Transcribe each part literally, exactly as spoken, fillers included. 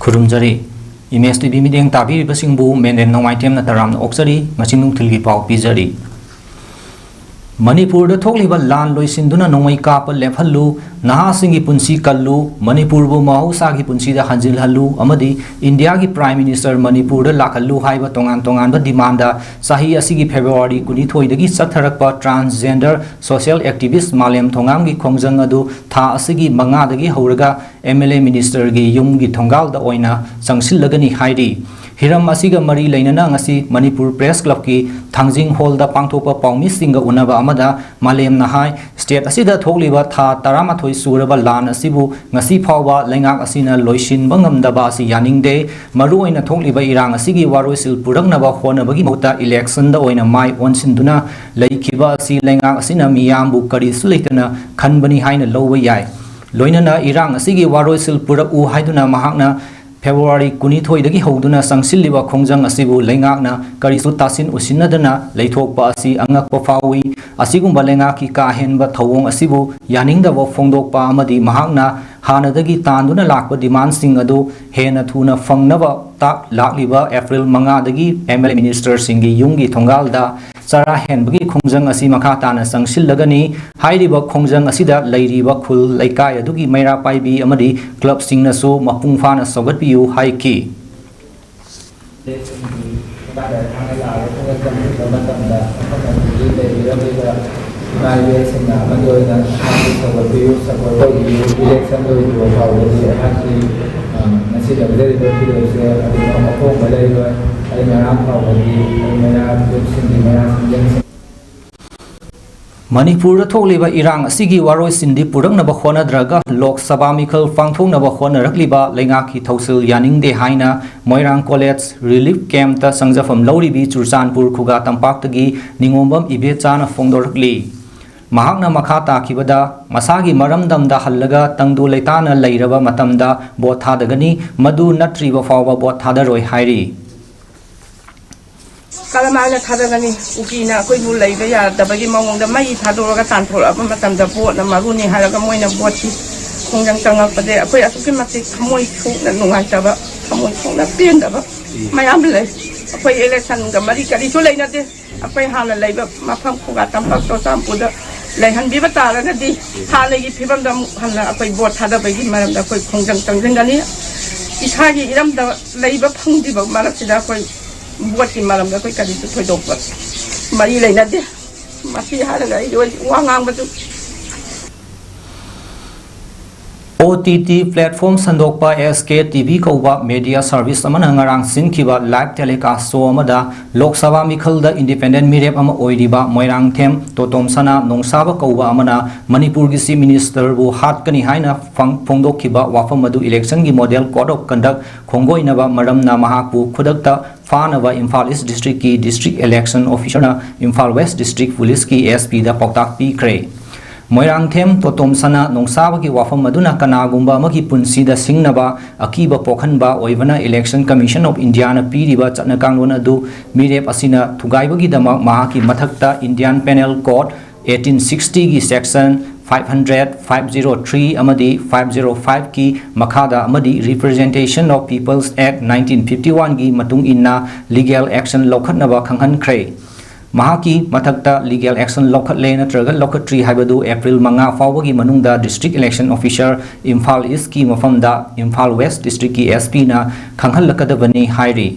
ꯈꯨꯔꯨꯝꯖꯔꯤ꯫ Image T V ꯃꯤꯠꯌꯦꯡ ꯇꯥꯕꯤꯔꯤꯕꯁꯤꯡꯕꯨ ꯃꯦꯟꯗꯦꯝ ꯅꯣꯡꯃꯥꯏꯊꯦꯝꯅ ꯇꯔꯥꯝꯅ ꯑꯣꯛꯆꯔꯤ꯫ ꯉꯁꯤ ꯅꯨꯡꯊꯤꯜꯒꯤ ꯄꯥꯎ ꯄꯤꯖꯔꯤ꯫ ꯃꯅꯤꯄꯨꯔꯗ ꯊꯣꯛꯂꯤꯕ ꯂꯥꯟ ꯂꯣꯏꯁꯤꯟꯗꯨꯅ ꯅꯣꯡꯃꯩ ꯀꯥꯞꯄ ꯂꯦꯞꯍꯜꯂꯨ, ꯅꯍꯥꯁꯤꯡꯒꯤ ꯄꯨꯟꯁꯤ ꯀꯜꯂꯨ, ꯃꯅꯤꯄꯨꯔꯕꯨ ꯃꯍꯧꯁꯥꯒꯤ ꯄꯨꯟꯁꯤꯗ ꯍꯟꯖꯤꯜꯍꯜꯂꯨ ꯑꯃꯗꯤ ꯏꯟꯗꯤꯌꯥꯒꯤ Prime Minister ꯃꯅꯤꯄꯨꯔꯗ ꯂꯥꯛꯍꯜꯂꯨ ꯍꯥꯏꯕ ꯇꯣꯉꯥꯟ ꯇꯣꯉꯥꯟꯕ ꯗꯤꯃꯥꯟꯗ ꯆꯍꯤ ꯑꯁꯤꯒꯤ ꯐꯦꯕ꯭ꯔꯨꯋꯥꯔꯤ ꯀꯨꯟꯅꯤꯊꯣꯏꯗꯒꯤ ꯆꯠꯊꯔꯛꯄ transgender social activist ꯃꯥꯂꯦꯝ ꯊꯣꯉꯥꯝꯒꯤ ꯈꯣꯡꯖꯪ ꯑꯗꯨ ꯊꯥ ꯑꯁꯤꯒꯤ ꯃꯉꯥꯗꯒꯤ ꯍꯧꯔꯒ ꯑꯦꯝ ꯑꯦꯜ ꯑꯦ ministerꯒꯤ ꯌꯨꯝꯒꯤ ꯊꯣꯡꯒꯥꯜꯗ ꯑꯣꯏꯅ ꯆꯪꯁꯤꯜꯂꯒꯅꯤ ꯍꯥꯏꯔꯤ꯫ ꯍꯤꯔꯝ ꯑꯁꯤꯒ ꯃꯔꯤ ꯂꯩꯅꯅ ꯉꯁꯤ ꯃꯅꯤꯄꯨꯔ Press Clubꯀꯤ ꯊꯥꯡꯖꯤꯡ ꯍꯣꯜꯗ ꯄꯥꯡꯊꯣꯛꯄ ꯄꯥꯎꯃꯤꯁꯤꯡꯒ ꯎꯅꯕ ꯑꯃꯗ ꯃꯥꯂꯦꯝꯅ ꯍꯥꯏ, state ꯑꯁꯤꯗ ꯊꯣꯛꯂꯤꯕ ꯊꯥ ꯇꯔꯥꯃꯥꯊꯣꯏ ꯁꯨꯔꯕ ꯂꯥꯟ ꯑꯁꯤꯕꯨ ꯉꯁꯤ ꯐꯥꯎꯕ ꯂꯩꯉꯥꯛ ꯑꯁꯤꯅ ꯂꯣꯏꯁꯤꯟꯕ ꯉꯝꯗꯕ ꯑꯁꯤ ꯌꯥꯅꯤꯡꯗꯦ꯫ ꯃꯔꯨꯑꯣꯏꯅ ꯊꯣꯛꯂꯤꯕ ꯏꯔꯥꯡ ꯑꯁꯤꯒꯤ ꯋꯥꯔꯣꯏꯁꯤꯜ ꯄꯨꯔꯛꯅꯕ ꯍꯣꯠꯅꯕꯒꯤ ꯃꯍꯨꯠꯇ electionꯗ ꯑꯣꯏꯅ ꯃꯥꯏ ꯑꯣꯟꯁꯤꯟꯗꯨꯅ ꯂꯩꯈꯤꯕ ꯑꯁꯤ ꯂꯩꯉꯥꯛ ꯑꯁꯤꯅ ꯃꯤꯌꯥꯝꯕꯨ ꯀꯔꯤꯁꯨ ꯂꯩꯇꯅ ꯈꯟꯕꯅꯤ ꯍꯥꯏꯅ ꯂꯧꯕ ꯌꯥꯏ꯫ ꯂꯣꯏꯅꯅ ꯏꯔꯥꯡ ꯑꯁꯤꯒꯤ ꯋꯥꯔꯣꯏꯁꯤꯜ ꯄꯨꯔꯛꯎ ꯍꯥꯏꯗꯨꯅ ꯃꯍꯥꯛꯅ ꯐꯦꯕ꯭ꯔꯨꯋꯥꯔꯤ ꯀꯨꯟꯅꯤꯊꯣꯏꯗꯒꯤ ꯍꯧꯗꯨꯅ ꯆꯪꯁꯤꯜꯂꯤꯕ ꯈꯣꯡꯖꯪ ꯑꯁꯤꯕꯨ ꯂꯩꯉꯥꯛꯅ ꯀꯔꯤꯁꯨ ꯇꯥꯁꯤꯟ ꯎꯁꯤꯟꯅꯗꯅ ꯂꯩꯊꯣꯛꯄ ꯑꯁꯤ ꯑꯉꯛꯄ ꯐꯥꯎꯏ꯫ ꯑꯁꯤꯒꯨꯝꯕ ꯂꯩꯉꯥꯛꯀꯤ ꯀꯥ ꯍꯦꯟꯕ ꯊꯧꯑꯣꯡ ꯑꯁꯤꯕꯨ ꯌꯥꯅꯤꯡꯗꯕ ꯐꯣꯡꯗꯣꯛꯄ ꯑꯃꯗꯤ ꯃꯍꯥꯛꯅ ꯍꯥꯟꯅꯗꯒꯤ ꯇꯥꯟꯗꯨꯅ ꯂꯥꯛꯄ demandꯁꯤꯡ ꯑꯗꯨ ꯍꯦꯟꯅ ꯊꯨꯅ ꯐꯪꯅꯕ ꯇꯥꯛ ꯂꯥꯛꯂꯤꯕ ꯑꯦꯄ꯭ꯔꯤꯜ ꯃꯉꯥꯗꯒꯤ ꯑꯦꯝ ꯑꯦꯜ ꯑꯦ ministerꯁꯤꯡꯒꯤ ꯌꯨꯝꯒꯤ ꯊꯣꯡꯒꯥꯜꯗ ꯆꯔꯥ ꯍꯦꯟꯕꯒꯤ ꯈꯣꯡꯖꯪ ꯑꯁꯤ ꯃꯈꯥ ꯇꯥꯅ ꯆꯪꯁꯤꯜꯂꯒꯅꯤ꯫ ꯍꯥꯏꯔꯤꯕ ꯈꯣꯡꯖꯪ ꯑꯁꯤꯗ ꯂꯩꯔꯤꯕ ꯈꯨꯜ, ꯂꯩꯀꯥꯏ ꯑꯗꯨꯒꯤ ꯃꯩꯔꯥ ꯄꯥꯏꯕꯤ ꯑꯃꯗꯤ clubꯁꯤꯡꯅꯁꯨ ꯃꯄꯨꯡ ꯐꯥꯅ ꯁꯧꯒꯠꯄꯤꯌꯨ ꯍꯥꯏꯈꯤ꯫ ꯃꯇꯝꯗ ꯃꯐꯝ ꯑꯗꯨꯒꯤ ꯂꯩꯕꯤꯔꯝꯂꯤꯕ ꯏꯃꯥ ꯏꯕꯦꯜꯁꯤꯡꯅ ꯑꯃꯗꯤ ꯑꯣꯏꯅ ꯑꯩꯍꯥꯛꯄꯨ ꯁꯧꯒꯠꯄꯤꯌꯨ, support ꯇꯧꯕꯤꯌꯨ꯫ Election ꯂꯣꯏꯗ꯭ꯔꯤꯕ ꯐꯥꯎꯕꯗꯤ ꯑꯩꯍꯥꯛꯀꯤ, ꯑ, ꯉꯁꯤ ꯂꯧꯖꯔꯤꯕ ꯐꯤꯔꯦꯞꯁꯦ ꯑꯗꯨꯝ ꯑꯍꯣꯡꯕ ꯂꯩꯔꯣꯏ꯫ ꯑꯩ ꯉꯔꯥꯡ ꯐꯥꯎꯕꯗꯤ ꯑꯩ ꯃꯩꯔꯥ ꯌꯨꯠꯁꯤꯡꯒꯤ ꯃꯩꯔꯥ ꯁꯤꯡꯖꯪꯁꯤꯡ ꯃꯅꯤꯄꯨꯔꯗ ꯊꯣꯛꯂꯤꯕ ꯏꯔꯥꯡ ꯑꯁꯤꯒꯤ ꯋꯥꯔꯣꯏꯁꯤꯟꯗꯤ ꯄꯨꯔꯛꯅꯕ ꯍꯣꯠꯅꯗ꯭ꯔꯒ ꯂꯣꯛ ꯁꯚꯥ ꯃꯤꯈꯜ ꯄꯥꯡꯊꯣꯛꯅꯕ ꯍꯣꯠꯅꯔꯛꯂꯤꯕ ꯂꯩꯉꯥꯛꯀꯤ ꯊꯧꯁꯤꯜ ꯌꯥꯅꯤꯡꯗꯦ ꯍꯥꯏꯅ ꯃꯣꯏꯔꯥꯡ ꯀꯣꯂꯦꯖ ꯔꯤꯂꯤꯐ ꯀꯦꯝꯞꯇ ꯆꯪꯖꯐꯝ ꯂꯧꯔꯤꯕꯤ ꯆꯨꯔꯆꯥꯟꯄꯨꯔ ꯈꯨꯒꯥ ꯇꯝꯄꯥꯛꯇꯒꯤ ꯅꯤꯉꯣꯝꯕꯝ ꯏꯕꯦꯆꯥꯅ ꯐꯣꯡꯗꯣꯔꯛꯂꯤ꯫ ꯃꯍꯥꯛꯅ ꯃꯈꯥ ꯇꯥꯈꯤꯕꯗ, ꯃꯁꯥꯒꯤ ꯃꯔꯝꯗꯝꯗ ꯍꯜꯂꯒ ꯇꯪꯗꯨ ꯂꯩꯇꯥꯅ ꯂꯩꯔꯕ ꯃꯇꯝꯗ ꯚꯣꯠ ꯊꯥꯗꯒꯅꯤ, ꯃꯗꯨ ꯅꯠꯇ꯭ꯔꯤꯕ ꯐꯥꯎꯕ ꯚꯣꯠ ꯊꯥꯗꯔꯣꯏ ꯍꯥꯏꯔꯤ꯫ ꯀꯔꯝꯍꯥꯏꯅ ꯊꯥꯗꯒꯅꯤ? ꯀꯨꯀꯤꯅ ꯑꯩꯈꯣꯏꯕꯨ ꯂꯩꯕ ꯌꯥꯗꯕꯒꯤ ꯃꯑꯣꯡꯗ ꯃꯩ ꯊꯥꯗꯣꯛꯑꯒ ꯇꯥꯟꯊꯣꯔꯛꯑꯕ ꯃꯇꯝꯗ ꯚꯣꯠꯅ ꯃꯔꯨꯅꯤ ꯍꯥꯏꯔꯒ ꯃꯣꯏꯅ ꯚꯣꯠꯀꯤ ꯈꯣꯡꯖꯪ ꯆꯪꯉꯛꯄꯁꯦ ꯑꯩꯈꯣꯏ ꯑꯁꯨꯛꯀꯤ ꯃꯇꯤꯛ ꯊꯃꯣꯏ ꯁꯣꯛꯅ ꯅꯨꯡꯉꯥꯏꯇꯕ, ꯊꯃꯣꯏ ꯁꯣꯛꯅ ꯄꯦꯟꯗꯕ ꯃꯌꯥꯝ ꯂꯩ꯫ ꯑꯩꯈꯣꯏ ꯏꯂꯦꯛꯁꯟꯒ ꯃꯔꯤ ꯀꯔꯤꯁꯨ ꯂꯩꯅꯗꯦ꯫ ꯑꯩꯈꯣꯏ ꯍꯥꯟꯅ ꯂꯩꯕ ꯃꯐꯝ ꯈꯨꯒꯥ ꯇꯝꯄꯥꯛ ꯆꯨꯔꯆꯥꯟꯄꯨꯔꯗ ꯂꯩꯍꯟꯕꯤꯕ ꯇꯥꯔꯒꯗꯤ ꯍꯥꯟꯅꯒꯤ ꯐꯤꯕꯝꯗ ꯑꯃꯨꯛ ꯍꯟꯅ ꯑꯩꯈꯣꯏ ꯚꯣꯠ ꯊꯥꯗꯕꯒꯤ ꯃꯔꯝꯗ ꯑꯩꯈꯣꯏ ꯈꯣꯡꯖꯪ ꯆꯪꯁꯤꯟꯒꯅꯤ꯫ ꯏꯁꯥꯒꯤ ꯏꯔꯝꯗ ꯂꯩꯕ ꯐꯪꯗ꯭ꯔꯤꯕ ꯃꯔꯛꯁꯤꯗ ꯑꯩꯈꯣꯏ ꯚꯣꯠꯀꯤ ꯃꯔꯝꯗ ꯑꯩꯈꯣꯏ ꯀꯔꯤꯁꯨ ꯊꯣꯏꯗꯣꯛꯄ ꯃꯔꯤ ꯂꯩꯅꯗꯦ꯫ ꯃꯁꯤ ꯍꯥꯏꯔꯒ ꯑꯩ ꯋꯥ ꯉꯥꯡꯕꯁꯨ ꯑꯣ ꯇꯤ ꯇꯤ ꯄ꯭ꯂꯦꯠꯐꯣꯝ ꯁꯟꯗꯣꯛꯄ ꯑꯦꯁ ꯀꯦ ꯇꯤ ꯚꯤ ꯀꯧꯕ ꯃꯦꯗꯤꯌꯥ ꯁꯔꯚꯤꯁ ꯑꯃꯅ ꯉꯔꯥꯡ ꯁꯤꯟꯈꯤꯕ ꯂꯥꯏꯚ ꯇꯦꯂꯤꯀꯥꯁ ꯁꯣ ꯑꯃꯗ ꯂꯣꯛ ꯁꯚꯥ ꯃꯤꯈꯜꯗ ꯏꯟꯗꯤꯄꯦꯟꯗꯦꯟ ꯃꯤꯔꯦꯞ ꯑꯃ ꯑꯣꯏꯔꯤꯕ ꯃꯣꯏꯔꯥꯡꯊꯦꯝ ꯇꯣꯇꯣꯝꯁꯅꯥ ꯅꯣꯡꯁꯥꯕ ꯀꯧꯕ ꯑꯃꯅ ꯃꯅꯤꯄꯨꯔꯒꯤ ꯆꯤꯐ ꯃꯤꯅꯤꯁꯇꯔꯕꯨ ꯍꯥꯠꯀꯅꯤ ꯍꯥꯏꯅ ꯐꯪ-, ꯐꯣꯡꯗꯣꯛꯈꯤꯕ ꯋꯥꯐꯝ ꯑꯗꯨ ꯏꯂꯦꯛꯁꯟꯒꯤ ꯃꯣꯗꯦꯜ ꯀꯣꯗ ꯑꯣꯐ ꯀꯟꯗꯛ ꯈꯣꯡꯒꯣꯏꯅꯕ ꯃꯔꯝꯅ ꯃꯍꯥꯛꯄꯨ ꯈꯨꯗꯛꯇ ꯐꯥꯅꯕ ꯏꯝꯐꯥꯜ ꯏꯁ ꯗꯤꯁꯇ꯭ꯔꯤꯛꯀꯤ ꯗꯤꯁꯇ꯭ꯔꯤꯛ ꯏꯂꯦꯛꯁꯟ ꯑꯣꯐꯤꯁꯔꯅ ꯏꯝꯐꯥꯜ ꯋꯦꯁ ꯗꯤꯁꯇ꯭ꯔꯤꯛ ꯄꯨꯂꯤꯁꯀꯤ ꯑꯦꯁ ꯄꯤꯗ ꯄꯥꯎꯇꯥꯛ ꯄꯤꯈ꯭ꯔꯦ꯫ ꯃꯣꯏꯔꯥꯡꯊꯦꯝ ꯇꯣꯇꯣꯝꯁꯅꯥ ꯅꯣꯡꯁꯥꯕꯒꯤ ꯋꯥꯐꯝ ꯑꯗꯨꯅ ꯀꯅꯥꯒꯨꯝꯕ ꯑꯃꯒꯤ ꯄꯨꯟꯁꯤꯗ ꯁꯤꯡꯅꯕ ꯑꯀꯤꯕ ꯄꯣꯛꯍꯟꯕ ꯑꯣꯏꯕꯅ Election Commission of Indiaꯅ ꯄꯤꯔꯤꯕ ꯆꯠꯅ ꯀꯥꯡꯂꯣꯟ ꯑꯗꯨ ꯃꯤꯔꯦꯞ ꯑꯁꯤꯅ ꯊꯨꯒꯥꯏꯕꯒꯤꯗꯃꯛ ꯃꯍꯥꯛꯀꯤ ꯃꯊꯛꯇ Indian Penal Code eighteen sixtyꯒꯤ section five hundred, five zero three ꯑꯃꯗꯤ five zero fiveꯀꯤ ꯃꯈꯥꯗ ꯑꯃꯗꯤ Representation of People's Act nineteen fifty oneꯒꯤ ꯃꯇꯨꯡ ꯏꯟꯅ legal action ꯂꯧꯈꯠꯅꯕ ꯈꯪꯍꯟꯈ꯭ꯔꯦ꯫ ꯃꯍꯥꯛꯀꯤ ꯃꯊꯛꯇ legal action ꯂꯧꯈꯠꯂꯦ ꯅꯠꯇ꯭ꯔꯒ ꯂꯧꯈꯠꯇ꯭ꯔꯤ ꯍꯥꯏꯕꯗꯨ April ꯃꯉꯥ ꯐꯥꯎꯕꯒꯤ ꯃꯅꯨꯡꯗ District Election Officer, ꯏꯝꯐꯥꯜ ꯏꯁꯀꯤ ꯃꯐꯝꯗ ꯏꯝꯐꯥꯜ ꯋꯦꯁ ꯗꯤꯁꯇ꯭ꯔꯤꯛꯀꯤ ꯑꯦꯁ ꯄꯤꯅ ꯈꯪꯍꯜꯂꯛꯀꯗꯕꯅꯤ ꯍꯥꯏꯔꯤ꯫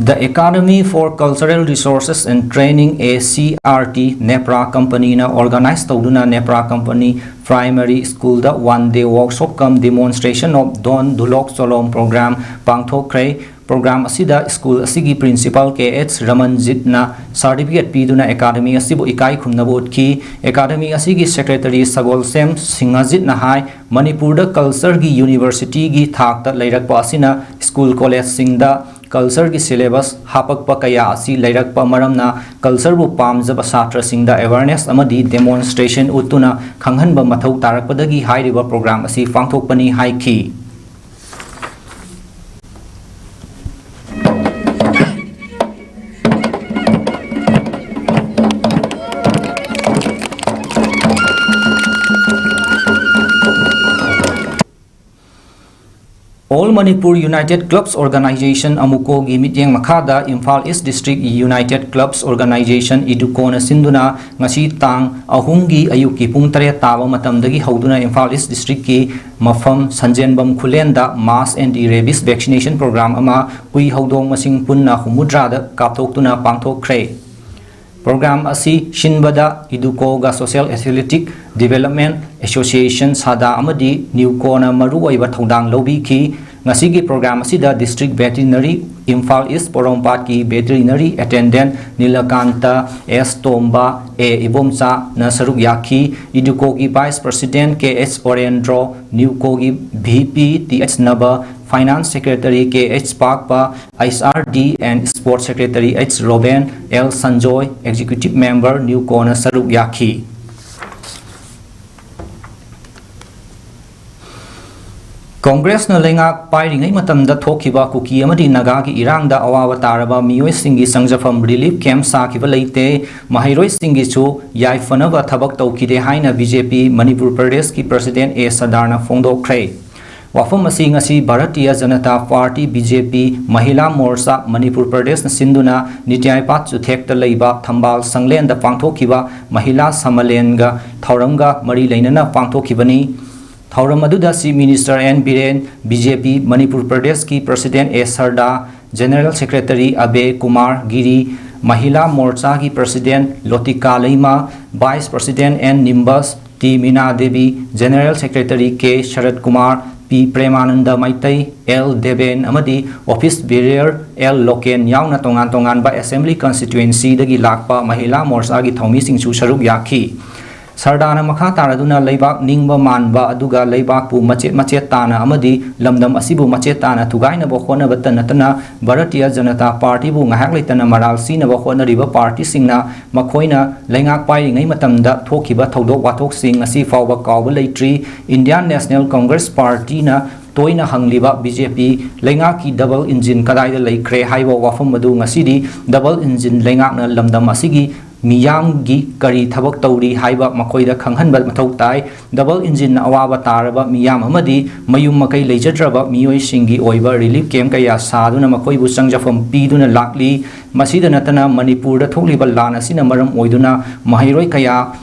The Academy for Cultural Resources and Training, A C R T, ꯅꯦꯄ꯭ꯔꯥ ꯀꯝꯄꯅꯤꯅ organize ꯇꯧꯗꯨꯅ ꯅꯦꯄ꯭ꯔꯥ ꯀꯝꯄꯅꯤ ꯄ꯭ꯔꯥꯏꯃꯔꯤ ꯁ꯭ꯀꯨꯜꯗ one day workshop cum demonstration of Don Dhulok Cholom program ꯄꯥꯡꯊꯣꯛꯈ꯭ꯔꯦ꯫ ꯄ꯭ꯔꯣꯒ꯭ꯔꯥꯝ ꯑꯁꯤꯗ ꯁ꯭ꯀꯨꯜ ꯑꯁꯤꯒꯤ ꯄ꯭ꯔꯤꯟꯁꯤꯄꯥꯜ ꯀꯦ ꯑꯦꯆ ꯔꯃꯟꯖꯤꯠꯅ ꯁꯥꯔꯇꯤꯐꯤꯀꯦꯠ ꯄꯤꯗꯨꯅ ꯑꯦꯀꯥꯗꯃꯤ ꯑꯁꯤꯕꯨ ꯏꯀꯥꯏ ꯈꯨꯝꯅꯕ ꯎꯠꯈꯤ꯫ ꯑꯦꯀꯥꯗꯃꯤ ꯑꯁꯤꯒꯤ ꯁꯦꯀ꯭ꯔꯦꯇꯔꯤ ꯁꯒꯣꯜꯁꯦꯝ ꯁꯤꯡꯍꯖꯤꯠꯅ ꯍꯥꯏ, ꯃꯅꯤꯄꯨꯔꯗ ꯀꯜꯆꯔꯒꯤ ꯌꯨꯅꯤꯚꯔꯁꯤꯇꯤꯒꯤ ꯊꯥꯛꯇ ꯂꯩꯔꯛꯄ ꯑꯁꯤꯅ ꯁ꯭ꯀꯨꯜ ꯀꯣꯂꯦꯖꯁꯤꯡꯗ ꯀꯜꯆꯔꯒꯤ ꯁꯤꯂꯦꯕꯁ ꯍꯥꯄꯛꯄ ꯀꯌꯥ ꯑꯁꯤ ꯂꯩꯔꯛꯄ ꯃꯔꯝꯅ ꯀꯜꯆꯔꯕꯨ ꯄꯥꯝꯖꯕ ꯁꯥꯇ꯭ꯔꯁꯤꯡꯗ ꯑꯦꯋꯥꯔꯅꯦꯁ ꯑꯃꯗꯤ ꯗꯦꯃꯣꯟꯁꯇ꯭ꯔꯦꯁꯟ ꯎꯠꯇꯨꯅ ꯈꯪꯍꯟꯕ ꯃꯊꯧ ꯇꯥꯔꯛꯄꯗꯒꯤ ꯍꯥꯏꯔꯤꯕ ꯄ꯭ꯔꯣꯒ꯭ꯔꯥꯝ ꯑꯁꯤ ꯄꯥꯡꯊꯣꯛꯄꯅꯤ ꯍꯥꯏꯈꯤ꯫ All Manipur United Clubs Organization, ꯑꯃꯨꯀꯣꯒꯤ ꯃꯤꯠꯌꯦꯡ ꯃꯈꯥꯗ ꯏꯝꯐꯥꯜ ꯏꯁ ꯗꯤꯁꯇ꯭ꯔꯤꯛ ꯌꯨꯅꯥꯏꯇꯦꯗ ꯀ꯭ꯂꯕꯁ ꯑꯣꯔꯒꯅꯥꯏꯖꯦꯁꯟ, ꯏꯗꯨꯀꯣꯅ ꯁꯤꯟꯗꯨꯅ ꯉꯁꯤ ꯇꯥꯡ ꯑꯍꯨꯝꯒꯤ ꯑꯌꯨꯛꯀꯤ ꯄꯨꯡ ꯇꯔꯦꯠ ꯇꯥꯕ ꯃꯇꯝꯗꯒꯤ ꯍꯧꯗꯨꯅ ꯏꯝꯐꯥꯜ ꯏꯁ ꯗꯤꯁꯇ꯭ꯔꯤꯛꯀꯤ ꯃꯐꯝ ꯁꯟꯖꯦꯟꯕꯝ ꯈꯨꯂꯦꯟꯗ mass anti rabies vaccination program ꯑꯃ ꯍꯨꯏ ꯍꯧꯗꯣꯡ ꯃꯁꯤꯡ ꯄꯨꯟꯅ ꯍꯨꯝꯐꯨꯇꯔꯥꯗ ꯀꯥꯞꯊꯣꯛꯇꯨꯅ ꯄꯥꯡꯊꯣꯛꯈ꯭ꯔꯦ꯫ ꯄ꯭ꯔꯣꯒ꯭ꯔꯥꯝ ꯑꯁꯤ ꯁꯤꯟꯕꯗ ꯏꯗꯨꯀꯣꯒ Social Athletic Development Association, ꯁꯥꯗꯥ ꯑꯃꯗꯤ ꯅ꯭ꯌꯨꯀꯣꯅ ꯃꯔꯨꯑꯣꯏꯕ ꯊꯧꯗꯥꯡ ꯂꯧꯕꯤꯈꯤ꯫ ꯉꯁꯤꯒꯤ ꯄ꯭ꯔꯣꯒ꯭ꯔꯥꯝ ꯑꯁꯤꯗ ꯗꯤꯁꯇ꯭ꯔꯤꯛ ꯚꯦꯇꯤꯅꯔꯤ ꯏꯝꯐꯥꯜ ꯏꯁ ꯄꯣꯔꯣꯝꯄꯥꯠꯀꯤ veterinary attendant Nilakanta S Tomba, A ꯏꯕꯣꯝꯆꯥꯅ ꯁꯔꯨꯛ ꯌꯥꯈꯤ꯫ ꯏꯗꯨꯀꯣꯒꯤ vice president K S Orendro, ꯅ꯭ꯌꯨꯀꯣꯒꯤ V P T S Naba, finance secretary K S Pakpa, H R D N sports secretary H Roben, L Sanjoy, executive member ꯅ꯭ꯌꯨꯀꯣꯅ ꯁꯔꯨꯛ ꯌꯥꯈꯤ꯫ ꯀꯣꯡꯒ꯭ꯔꯦꯁꯅ ꯂꯩꯉꯥꯛ ꯄꯥꯏꯔꯤꯉꯩ ꯃꯇꯝꯗ ꯊꯣꯛꯈꯤꯕ ꯀꯨꯀꯤ ꯑꯃꯗꯤ ꯅꯥꯒꯥꯒꯤ ꯏꯔꯥꯡꯗ ꯑꯋꯥꯕ ꯇꯥꯔꯕ ꯃꯤꯑꯣꯏꯁꯤꯡꯒꯤ ꯆꯪꯖꯐꯝ ꯔꯤꯂꯤꯐ ꯀꯦꯝꯞ ꯁꯥꯈꯤꯕ ꯂꯩꯇꯦ, ꯃꯍꯩꯔꯣꯏꯁꯤꯡꯒꯤꯁꯨ ꯌꯥꯏꯐꯅꯕ ꯊꯕꯛ ꯇꯧꯈꯤꯗꯦ ꯍꯥꯏꯅ ꯕꯤ ꯖꯦ ꯄꯤ ꯃꯅꯤꯄꯨꯔ ꯄ꯭ꯔꯗꯦꯁꯀꯤ ꯄ꯭ꯔꯁꯤꯗꯦꯟꯠ ꯑꯦ ꯁꯔꯗꯥꯔꯅ ꯐꯣꯡꯗꯣꯛꯈ꯭ꯔꯦ꯫ ꯋꯥꯐꯝ ꯑꯁꯤ ꯉꯁꯤ Bharatiya Janata party, B J ꯄꯤ, ꯃꯍꯤꯂꯥ ꯃꯣꯔꯆꯥ ꯃꯅꯤꯄꯨꯔ ꯄ꯭ꯔꯗꯦꯁꯅ ꯁꯤꯟꯗꯨꯅ ꯅꯤꯇ꯭ꯌꯥꯏꯄꯥꯠ ꯆꯨꯊꯦꯛꯇ ꯂꯩꯕ ꯊꯝꯕꯥꯜ ꯁꯪꯂꯦꯟꯗ ꯄꯥꯡꯊꯣꯛꯈꯤꯕ ꯃꯍꯤꯂꯥ ꯁꯝꯃꯦꯂꯟꯒ ꯊꯧꯔꯝꯒ ꯃꯔꯤ ꯂꯩꯅꯅ ꯄꯥꯡꯊꯣꯛꯈꯤꯕꯅꯤ꯫ ꯊꯧꯔꯝ ꯑꯗꯨꯗ chief minister N Biren, B J P Manipur ꯄ꯭ꯔꯗꯦꯁꯀꯤ president A Sarda, general secretary Abhay Kumar Giri, Mahila ꯃꯣꯔꯆꯥꯒꯤ president Lotika Leima, vice president N Nimbus, T Mina Devi, general secretary K Sarat Kumar, P Premananda Meitei, L Deben ꯑꯃꯗꯤ ꯑꯣꯐꯤꯁ ꯕꯦꯔꯤꯌꯔ ꯑꯦꯜ ꯂꯣꯀꯦꯟ ꯌꯥꯎꯅ ꯇꯣꯉꯥꯟ ꯇꯣꯉꯥꯟꯕ ꯑꯦꯁꯦꯝꯕ꯭ꯂꯤ ꯀꯟꯁꯇꯤꯇ꯭ꯋꯦꯟꯁꯤꯗꯒꯤ ꯂꯥꯛꯄ ꯃꯍꯤꯂꯥ ꯃꯣꯔꯆꯥꯒꯤ ꯊꯧꯃꯤꯁꯤꯡꯁꯨ ꯁꯔꯨꯛ ꯌꯥꯈꯤ꯫ ꯁꯔꯗꯥꯔꯅ ꯃꯈꯥ ꯇꯥꯔꯗꯨꯅ ꯂꯩꯕꯥꯛ ꯅꯤꯡꯕ ꯃꯥꯟꯕ ꯑꯗꯨꯒ ꯂꯩꯕꯥꯛꯄꯨ ꯃꯆꯦꯠ ꯃꯆꯦꯠ ꯇꯥꯅ ꯑꯃꯗꯤ ꯂꯝꯗꯝ ꯑꯁꯤꯕꯨ ꯃꯆꯦꯠ ꯇꯥꯅ ꯊꯨꯒꯥꯏꯅꯕ ꯍꯣꯠꯅꯕꯇ ꯅꯠꯇꯅ ꯚꯥꯔꯇꯤꯌ ꯖꯅꯇꯥ ꯄꯥꯔꯇꯤꯕꯨ ꯉꯥꯏꯍꯥꯛ ꯂꯩꯇꯅ ꯃꯔꯥꯜ ꯁꯤꯅꯕ ꯍꯣꯠꯅꯔꯤꯕ ꯄꯥꯔꯇꯤꯁꯤꯡꯅ ꯃꯈꯣꯏꯅ ꯂꯩꯉꯥꯛ ꯄꯥꯏꯔꯤꯉꯩ ꯃꯇꯝꯗ ꯊꯣꯛꯈꯤꯕ ꯊꯧꯗꯣꯛ ꯋꯥꯊꯣꯛꯁꯤꯡ ꯉꯁꯤ ꯐꯥꯎꯕ ꯀꯥꯎꯕ ꯂꯩꯇ꯭ꯔꯤ꯫ ꯏꯟꯗꯤꯌꯥꯟ ꯅꯦꯁꯅꯦꯜ ꯀꯣꯡꯒ꯭ꯔꯦꯁ ꯄꯥꯔꯇꯤꯅ ꯇꯣꯏꯅ ꯍꯪꯂꯤꯕ ꯕꯤ ꯖꯦ ꯄꯤ ꯂꯩꯉꯥꯛꯀꯤ ꯗꯕꯜ ꯏꯟꯖꯤꯟ ꯀꯗꯥꯏꯗ ꯂꯩꯈ꯭ꯔꯦ ꯍꯥꯏꯕ ꯋꯥꯐꯝ ꯑꯗꯨ ꯉꯁꯤꯗꯤ ꯗꯕꯜ ꯏꯟꯖꯤꯟ ꯂꯩꯉꯥꯛꯅ ꯂꯝꯗꯝ ꯑꯁꯤꯒꯤ ꯃꯤꯌꯥꯝꯒꯤ ꯀꯔꯤ ꯊꯕꯛ ꯇꯧꯔꯤ ꯍꯥꯏꯕ ꯃꯈꯣꯏꯗ ꯈꯪꯍꯟꯕ ꯃꯊꯧ ꯇꯥꯏ꯫ ꯗꯕꯜ ꯏꯟꯖꯤꯟꯅ ꯑꯋꯥꯕ ꯇꯥꯔꯕ ꯃꯤꯌꯥꯝ ꯑꯃꯗꯤ ꯃꯌꯨꯝ ꯃꯀꯩ ꯂꯩꯖꯗ꯭ꯔꯕ ꯃꯤꯑꯣꯏꯁꯤꯡꯒꯤ ꯑꯣꯏꯕ ꯔꯤꯂꯤꯐ ꯀꯦꯝꯞ ꯀꯌꯥ ꯁꯥꯗꯨꯅ ꯃꯈꯣꯏꯕꯨ ꯆꯪꯖꯐꯝ ꯄꯤꯗꯨꯅ ꯂꯥꯛꯂꯤ꯫ ꯃꯁꯤꯗ ꯅꯠꯇꯅ ꯃꯅꯤꯄꯨꯔꯗ ꯊꯣꯛꯂꯤꯕ ꯂꯥꯟ ꯑꯁꯤꯅ ꯃꯔꯝ ꯑꯣꯏꯗꯨꯅ ꯃꯍꯩꯔꯣꯏ ꯀꯌꯥ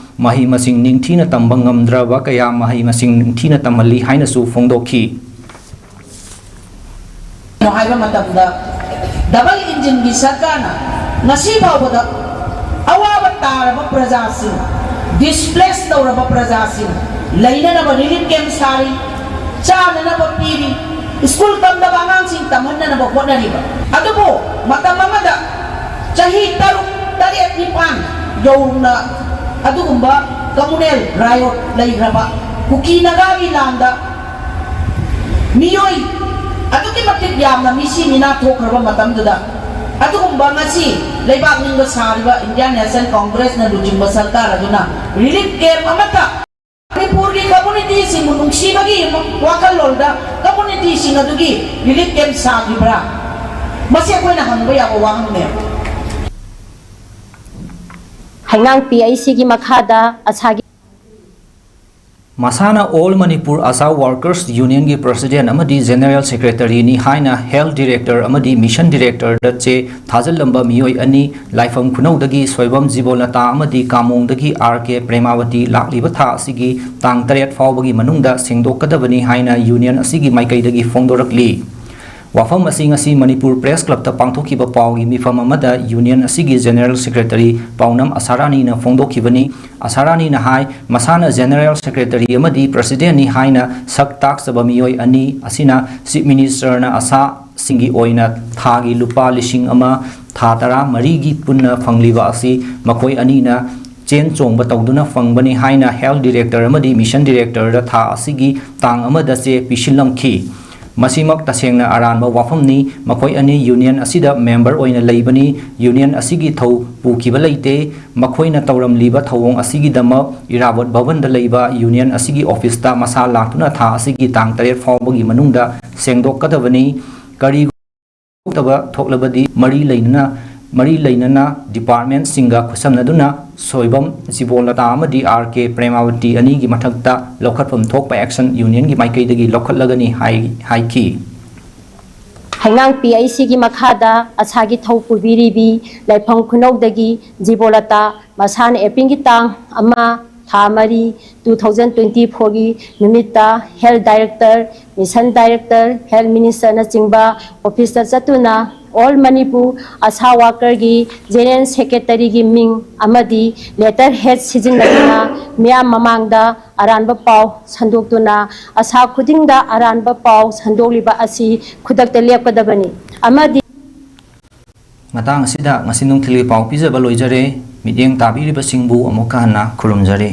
ꯃꯍꯩ ꯃꯁꯤꯡ ꯅꯤꯡꯊꯤꯅ ꯇꯝꯕ ꯉꯝꯗ꯭ꯔꯕ ꯀꯌꯥ ꯃꯍꯩ ꯃꯁꯤꯡ ꯅꯤꯡꯊꯤꯅ ꯇꯝꯍꯜꯂꯤ ꯍꯥꯏꯅꯁꯨ ꯐꯣꯡꯗꯣꯛꯈꯤ꯫ ꯍꯥꯏꯕ ꯃꯇꯝꯗ ꯗꯕꯜ ꯏꯟꯖꯤꯟꯒꯤ ꯁꯔꯀꯥꯔꯅ ꯉꯁꯤ ꯐꯥꯎꯕꯗ ꯑꯋꯥꯕ ꯇꯥꯔꯕ ꯄ꯭ꯔꯖꯥꯁꯤꯡ, ꯗꯤꯁꯄ꯭ꯂꯦꯁ ꯇꯧꯔꯕ ꯄ꯭ꯔꯖꯥꯁꯤꯡ ꯂꯩꯅꯅꯕ ꯔꯤꯂꯤꯐ ꯀꯦꯝꯞ ꯁꯥꯔꯤ, ꯆꯥꯅꯅꯕ ꯄꯤꯔꯤ, ꯁ꯭ꯀꯨꯜ ꯇꯝꯗꯕ ꯑꯉꯥꯡꯁꯤꯡ ꯇꯝꯍꯟꯅꯅꯕ ꯍꯣꯠꯅꯔꯤꯕ꯫ ꯑꯗꯨꯕꯨ ꯃꯇꯝ ꯑꯃꯗ ꯆꯍꯤ ꯇꯔꯨꯛ, ꯇꯔꯦꯠ, ꯅꯤꯄꯥꯟ ꯌꯧꯅ ꯑꯗꯨꯒꯨꯝꯕ ꯀꯃꯨꯅꯦꯜ ꯔꯥꯏꯑꯣꯠ ꯂꯩꯈ꯭ꯔꯕ ꯀꯨꯀꯤ ꯅꯥꯒꯥꯒꯤ ꯂꯥꯟꯗ ꯃꯤꯑꯣꯏ ꯑꯗꯨꯛꯀꯤ ꯃꯇꯤꯛ ꯌꯥꯝꯅ ꯃꯤꯁꯤ ꯃꯤꯅꯥ ꯊꯣꯛꯈ꯭ꯔꯕ ꯃꯇꯝꯗꯨꯗ, ꯑꯗꯨꯒꯨꯝꯕ ꯉꯁꯤ ꯂꯩꯕꯥꯛ ꯅꯤꯡꯕ ꯁꯥꯔꯤꯕ ꯏꯟꯗꯤꯌꯥꯟ ꯅꯦꯁꯅꯦꯜ ꯀꯣꯡꯒ꯭ꯔꯦꯁꯅ ꯂꯨꯆꯤꯡꯕ ꯁꯔꯀꯥꯔ ꯑꯗꯨꯅ ꯔꯤꯂꯤꯐ ꯀꯦꯝꯞ ꯑꯃꯠꯇ ꯃꯅꯤꯄꯨꯔꯒꯤ ꯀꯝꯃꯨꯅꯤꯇꯤꯁꯤꯡꯕꯨ ꯅꯨꯡꯁꯤꯕꯒꯤ ꯋꯥꯈꯜꯂꯣꯟꯗ ꯀꯝꯃꯨꯅꯤꯇꯤꯁꯤꯡ ꯑꯗꯨꯒꯤ ꯔꯤꯂꯤꯐ ꯀꯦꯝꯞ ꯁꯥꯈꯤꯕ꯭ꯔꯥ? ꯃꯁꯤ ꯑꯩꯈꯣꯏꯅ ꯍꯪꯕ ꯌꯥꯕ ꯋꯥꯍꯪꯅꯦꯕ꯫ ꯍꯩꯉꯥꯡ ꯄꯤ ꯑꯩꯆ ꯁꯤꯒꯤ ꯃꯈꯥꯗ ꯑꯁꯥꯒꯤ ꯃꯁꯥꯅ ꯑꯣꯜ ꯃꯅꯤꯄꯨꯔ ꯑꯁꯥ ꯋꯥꯔꯀꯔꯁ ꯌꯨꯅꯤꯌꯟꯒꯤ ꯄ꯭ꯔꯁꯤꯗꯦꯟꯠ ꯑꯃꯗꯤ ꯖꯦꯅꯦꯔꯦꯜ ꯁꯦꯀ꯭ꯔꯦꯇꯔꯤꯅꯤ ꯍꯥꯏꯅ ꯍꯦꯜꯊ ꯗꯤꯔꯦꯛꯇꯔ ꯑꯃꯗꯤ ꯃꯤꯁꯟ ꯗꯤꯔꯦꯛꯇꯔꯗ ꯆꯦ ꯊꯥꯖꯤꯜꯂꯝꯕ ꯃꯤꯑꯣꯏ ꯑꯅꯤ, ꯂꯥꯏꯐꯝ ꯈꯨꯅꯧꯗꯒꯤ ꯁꯣꯏꯕꯝ ꯖꯤꯕꯣꯂꯇꯥ ꯑꯃꯗꯤ ꯀꯥꯃꯣꯡꯗꯒꯤ ꯑꯥꯔ ꯀꯦ ꯄ꯭ꯔꯦꯃꯥꯋꯇꯤ, ꯂꯥꯛꯂꯤꯕ ꯊꯥ ꯑꯁꯤꯒꯤ ꯇꯥꯡ ꯇꯔꯦꯠ ꯐꯥꯎꯕꯒꯤ ꯃꯅꯨꯡꯗ ꯁꯦꯡꯗꯣꯛꯀꯗꯕꯅꯤ ꯍꯥꯏꯅ ꯌꯨꯅꯤꯌꯟ ꯑꯁꯤꯒꯤ ꯃꯥꯏꯀꯩꯗꯒꯤ ꯐꯣꯡꯗꯣꯔꯛꯂꯤ꯫ ꯋꯥꯐꯝ ꯑꯁꯤ ꯉꯁꯤ ꯃꯅꯤꯄꯨꯔ ꯄ꯭ꯔꯦꯁ ꯀ꯭ꯂꯕꯇ ꯄꯥꯡꯊꯣꯛꯈꯤꯕ ꯄꯥꯎꯒꯤ ꯃꯤꯐꯝ ꯑꯃꯗ ꯌꯨꯅꯤꯌꯟ ꯑꯁꯤꯒꯤ ꯖꯦꯅꯦꯔꯦꯜ ꯁꯦꯀ꯭ꯔꯦꯇꯔꯤ ꯄꯥꯎꯅꯝ ꯑꯁꯥꯔꯥꯅꯤꯅ ꯐꯣꯡꯗꯣꯛꯈꯤꯕꯅꯤ꯫ ꯑꯁꯥꯔꯥꯅꯤꯅ ꯍꯥꯏ, ꯃꯁꯥꯅ ꯖꯦꯅꯦꯔꯦꯜ ꯁꯦꯀ꯭ꯔꯦꯇꯔꯤ ꯑꯃꯗꯤ ꯄ꯭ꯔꯁꯤꯗꯦꯟꯠꯅꯤ ꯍꯥꯏꯅ ꯁꯛ ꯇꯥꯛꯆꯕ ꯃꯤꯑꯣꯏ ꯑꯅꯤ ꯑꯁꯤꯅ ꯆꯤꯐ ꯃꯤꯅꯤꯁꯇꯔꯅ ꯑꯁꯥꯁꯤꯡꯒꯤ ꯑꯣꯏꯅ ꯊꯥꯒꯤ ꯂꯨꯄꯥ ꯂꯤꯁꯤꯡ ꯑꯃ, ꯊꯥ ꯇꯔꯥ ꯃꯔꯤꯒꯤ ꯄꯨꯟꯅ ꯐꯪꯂꯤꯕ ꯑꯁꯤ ꯃꯈꯣꯏ ꯑꯅꯤꯅ ꯆꯦꯟ ꯆꯣꯡꯕ ꯇꯧꯗꯨꯅ ꯐꯪꯕꯅꯤ ꯍꯥꯏꯅ ꯍꯦꯜꯊ ꯗꯤꯔꯦꯛꯇꯔ ꯑꯃꯗꯤ ꯃꯤꯁꯟ ꯗꯤꯔꯦꯛꯇꯔꯗ ꯊꯥ ꯑꯁꯤꯒꯤ ꯇꯥꯡ ꯑꯃꯗ ꯆꯦ ꯄꯤꯁꯤꯜꯂꯝꯈꯤ꯫ ꯃꯁꯤꯃꯛ ꯇꯁꯦꯡꯅ ꯑꯔꯥꯟꯕ ꯋꯥꯐꯝꯅꯤ꯫ ꯃꯈꯣꯏ ꯑꯅꯤ ꯌꯨꯅꯤꯌꯟ ꯑꯁꯤꯗ ꯃꯦꯝꯕꯔ ꯑꯣꯏꯅ ꯂꯩꯕꯅꯤ꯫ ꯌꯨꯅꯤꯌꯟ ꯑꯁꯤꯒꯤ ꯊꯧ ꯄꯨꯈꯤꯕ ꯂꯩꯇꯦ꯫ ꯃꯈꯣꯏꯅ ꯇꯧꯔꯝꯂꯤꯕ ꯊꯧꯑꯣꯡ ꯑꯁꯤꯒꯤꯗꯃꯛ ꯏꯔꯥꯕꯣꯠ ꯚꯕꯟꯗ ꯂꯩꯕ ꯌꯨꯅꯤꯌꯟ ꯑꯁꯤꯒꯤ ꯑꯣꯐꯤꯁꯇ ꯃꯁꯥ ꯂꯥꯛꯇꯨꯅ ꯊꯥ ꯑꯁꯤꯒꯤ ꯇꯥꯡ ꯇꯔꯦꯠ ꯐꯥꯎꯕꯒꯤ ꯃꯅꯨꯡꯗ ꯁꯦꯡꯗꯣꯛꯀꯗꯕꯅꯤ꯫ ꯀꯔꯤꯒꯨꯝꯕ ꯊꯣꯛꯂꯕꯗꯤ ꯃꯔꯤ ꯂꯩꯅꯅ ꯃꯔꯤ ꯂꯩꯅꯅ ꯗꯤꯄꯥꯔꯠꯃꯦꯟꯠꯁꯤꯡꯒ ꯈꯨꯠꯁꯝꯅꯗꯨꯅ ꯁꯣꯏꯕꯝ ꯖꯤꯕꯣꯂꯇꯥ ꯑꯃꯗꯤ ꯑꯥꯔ ꯀꯦ ꯄ꯭ꯔꯦꯃꯥꯋꯇꯤ ꯑꯅꯤꯒꯤ ꯃꯊꯛꯇ ꯂꯧꯈꯠꯐꯝ ꯊꯣꯛꯄ ꯑꯦꯛꯁꯟ ꯌꯨꯅꯤꯌꯟꯒꯤ ꯃꯥꯏꯀꯩꯗꯒꯤ ꯂꯧꯈꯠꯂꯒꯅꯤ ꯍꯥꯏ-, ꯍꯥꯏꯈꯤ꯫ ꯍꯩꯉꯥꯡ ꯄꯤ ꯑꯩꯆ ꯁꯤꯒꯤ ꯃꯈꯥꯗ ꯑꯁꯥꯒꯤ ꯊꯧ ꯄꯨꯕꯤꯔꯤꯕꯤ ꯂꯥꯏꯐꯝ ꯈꯨꯅꯧꯗꯒꯤ ꯖꯤꯕꯣꯂꯇꯥ, ꯃꯁꯥꯅ ꯑꯦꯄ꯭ꯔꯤꯜꯒꯤ ꯇꯥꯡ ꯑꯃ, ꯊꯥ ꯃꯔꯤ, two thousand twenty fourꯒꯤ ꯅꯨꯃꯤꯠꯇ health director, mission director, health ꯃꯤꯅꯤꯁꯇꯔꯅꯆꯤꯡꯕ ꯑꯣꯐꯤꯁꯇ ꯆꯠꯇꯨꯅ ꯑꯣꯜ ꯃꯅꯤꯄꯨꯔ ꯑꯁꯥ ꯋꯥꯀꯔꯒꯤ ꯖꯦꯅꯔꯦꯜ ꯁꯦꯀ꯭ꯔꯦꯇꯔꯤꯒꯤ ꯃꯤꯡ ꯑꯃꯗꯤ ꯂꯦꯇꯔ ꯍꯦꯗ ꯁꯤꯖꯤꯟꯅꯗꯨꯅ ꯃꯤꯌꯥꯝ ꯃꯃꯥꯡꯗ ꯑꯔꯥꯟꯕ ꯄꯥꯎ ꯁꯟꯗꯣꯛꯇꯨꯅ ꯑꯁꯥ ꯈꯨꯗꯤꯡꯗ ꯑꯔꯥꯟꯕ ꯄꯥꯎ ꯁꯟꯗꯣꯛꯂꯤꯕ ꯑꯁꯤ ꯈꯨꯗꯛꯇ ꯂꯦꯞꯀꯗꯕꯅꯤ ꯑꯃꯗꯤ ꯃꯇꯥꯡ ꯑꯁꯤꯗ ꯉꯁꯤ ꯅꯨꯡꯊꯤꯜꯒꯤ ꯄꯥꯎ ꯄꯤꯖꯕ ꯂꯣꯏꯖꯔꯦ꯫ ꯃꯤꯠꯌꯦꯡ ꯇꯥꯕꯤꯔꯤꯕꯁꯤꯡꯕꯨ ꯑꯃꯨꯛꯀ ꯍꯟꯅ ꯈꯨꯔꯨꯝꯖꯔꯤ꯫